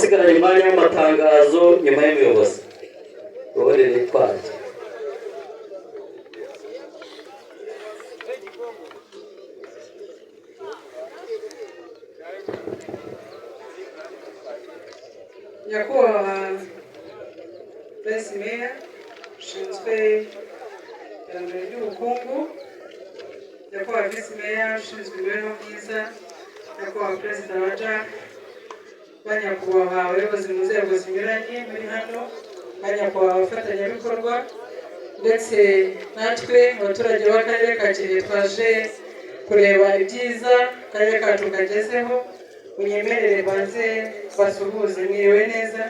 Nsigaranye umwanya w'amatangazo nyuma y'umuyobozi, ubundi nitwaye. Nyakubahwa Vice Mayor ushinzwe iterambere ry'ubukungu, Nyakubahwa Visi Meya ushinzwe imibereho myiza, Nyakubahwa Perezida wa JAC, ba nyakubahwa abayobozi mu nzego zinyuranye muri hano, ba nyakubahwa abafatanyabikorwa, ndetse natwe abaturage b'akarere ka Kirehe twaje kureba ibyiza akarere kacu kagezeho, munyemerere banze basuhuze. Mwiriwe neza?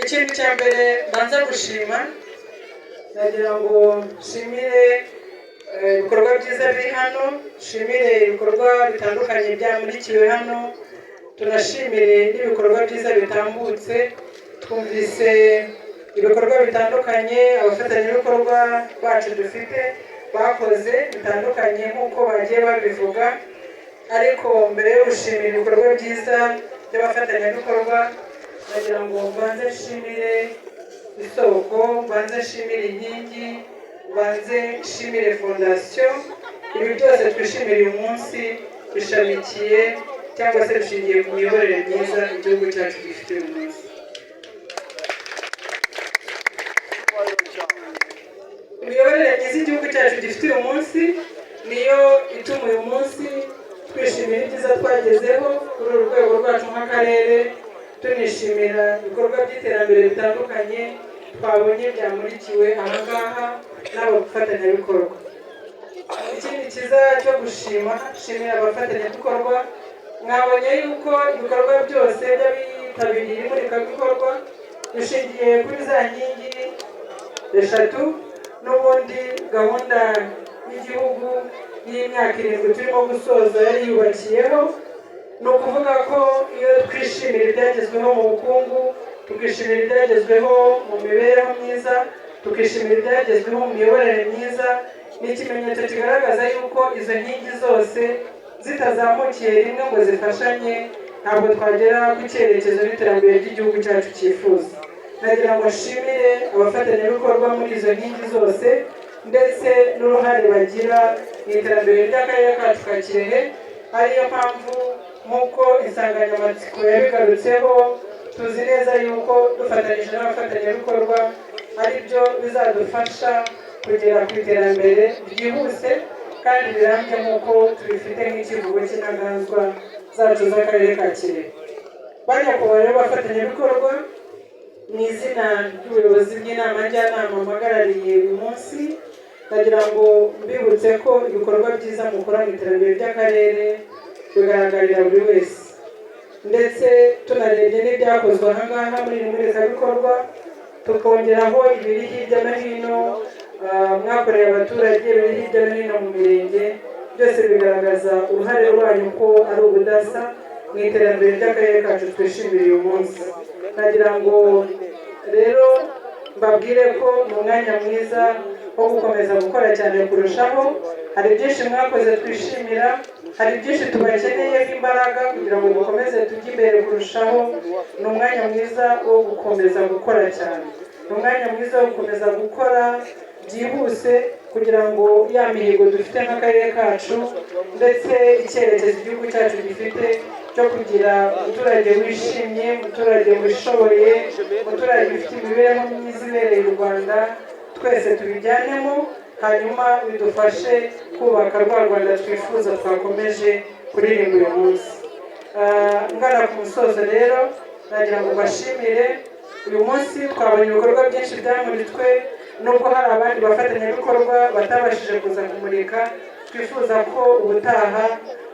Ikintu cya mbere mbanza gushima, nagira ngo nshimire ibikorwa byiza biri hano, nshimire ibikorwa bitandukanye byamurikiwe hano, tunashimire n'ibikorwa byiza bitambutse. Twumvise ibikorwa bitandukanye abafatanyabikorwa bacu dufite bakoze bitandukanye nk'uko bagiye babivuga. Ariko mbere yo gushimira ibikorwa byiza by'abafatanyabikorwa, nagira ngo mbanze nshimire Isoko, mbanze nshimire Inkingi, mbanze nshimire Fondasiyo. Ibi byose twishimira uyu munsi bishamikiye cyangwa se bishingiye ku miyoborere myiza igihugu cyacu gifite uyu munsi. Imiyoborere myiza igihugu cyacu gifite uyu munsi niyo ituma uyu munsi twishimira ibyiza twagezeho kuri uru rwego rwacu nk'akarere, tunishimira ibikorwa by'iterambere bitandukanye twabonye byamurikiwe aha ngaha n'abafatanyabikorwa. Ikindi cyiza cyo gushima, shimira abafatanyabikorwa, mwabonye yuko ibikorwa byose by'abitabiriye imurikabikorwa bishingiye kuri za nkingi eshatu n'ubundi gahunda y'igihugu y'imyaka 7 turimo gusoza yari yubakiyeho. Ni ukuvuga ko iyo twishimira ibyagezweho mu bukungu, tukishimira ibyagezweho mu mibereho myiza, tukishimira ibyagezweho mu miyoborere myiza, ni ikimenyetso kigaragaza yuko izo nkingi zose zitazamukiye rimwe ngo zifashanye, ntabwo twagera ku cyerekezo n'iterambere ry'igihugu cyacu cyifuza. Nagira ngo nshimire abafatanyabikorwa muri izo nkingi zose, ndetse n'uruhare bagira mu iterambere ry'akarere kacu ka Kirehe. Ariyo mpamvu nk'uko insanganyamatsiko yabigarutseho, tuzi neza yuko dufatanyije n'abafatanyabikorwa ari byo bizadufasha kugera ku iterambere ryihuse kandi rirambye, nk'uko tubifite nk'ikivugo cy'intaganzwa zacu z'akarere ka Kirehe. Ba nyakubahwa rero abafatanyabikorwa, mu izina ry'ubuyobozi bw'inama njyanama mpagarariye uyu munsi, ndagira ngo mbibutse ko ibikorwa byiza mukora mu iterambere ry'akarere bigaragarira buri wese, ndetse tunarebye n'ibyakozwe aha ngaha muri iri murikabikorwa, tukongeraho ibiri hirya no hino mwakoreye abaturage, biri hirya no hino mu mirenge, byose bigaragaza uruhare rwanyu ko ari ubudasa mu iterambere ry'akarere kacu twishimira uyu munsi. Nagira ngo rero mbabwire ko ni umwanya mwiza wo gukomeza gukora cyane kurushaho. Hari byinshi mwakoze twishimira, hari byinshi tubakeneyeho imbaraga kugira ngo dukomeze tujye imbere kurushaho. Ni umwanya mwiza wo gukomeza gukora cyane, ni umwanya mwiza wo gukomeza gukora byihuse kugira ngo ya mihigo dufite nk'akarere kacu, ndetse icyerekezo igihugu cyacu gifite cyo kugira umuturage wishimye, umuturage wishoboye, umuturage ufite imibereho myiza ibereye u Rwanda, twese tubijyanemo, hanyuma bidufashe kubaka rwa Rwanda twifuza twakomeje kuririmba uyu munsi. Ngana ku musozo rero, nagira ngo mbashimire. Uyu munsi twabonye ibikorwa byinshi byamuritswe, nubwo hari abandi bafatanyabikorwa batabashije kuza kumurika, twifuza ko ubutaha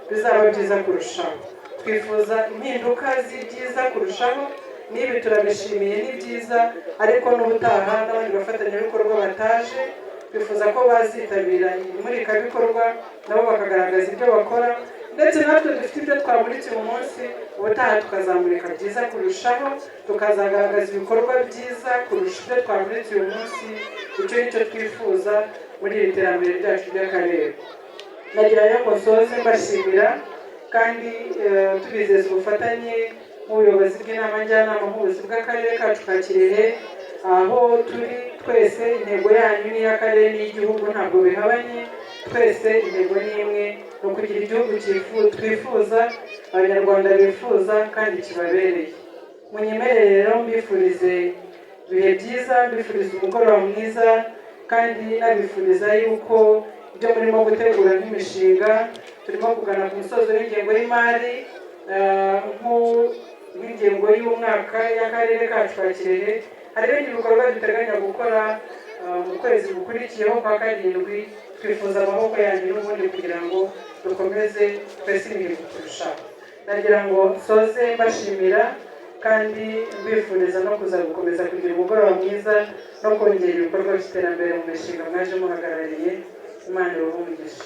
bizaba byiza kurushaho. Twifuza impinduka z'ibyiza kurushaho. N'ibi turabishimiye, ni byiza, ariko n'ubutaha n'abandi bafatanyabikorwa bataje twifuza ko bazitabira imurikabikorwa, nabo bakagaragaza ibyo bakora, ndetse natwe dufite ibyo twamuritse uyu munsi, ubutaha tukazamurika byiza kurushaho, tukazagaragaza ibikorwa byiza kurusha ibyo twamuritse uyu munsi. Icyo ni cyo twifuza muri iri terambere ryacu ry'akarere. Nagira rero ngo nsoze mbashimira. Kandi tubizeza ubufatanye nk'ubuyobozi bw'inama njyanama, nk'ubuyobozi bw'akarere kacu ka Kirehe, aho turi twese. Intego yanyu n'iy'akarere n'iy'igihugu ntabwo bihabanye. Twese intego ni imwe, ni ukugira igihugu twifuza, Abanyarwanda bifuza kandi kibabereye. Munyemerere rero mbifurize ibihe byiza, mbifuriza umugoroba mwiza, kandi nabifuriza yuko ibyo murimo gutegura nk'imishinga, turimo kugana ku musozo w'ingengo y'imari, nk'ingengo y'umwaka y'akarere kacu ka Kirehe. Hari ibindi bikorwa duteganya gukora mu kwezi gukurikiyeho kwa karindwi. Twifuza amaboko yanyu n'ubundi kugira ngo dukomeze twese imihigo kurushaho. Nagira ngo nsoze mbashimira kandi mbifuriza no kuza gukomeza kugira umugoroba mwiza no kongera ibikorwa by'iterambere mu mishinga mwaje muhagarariye. Imana ibahe umugisha.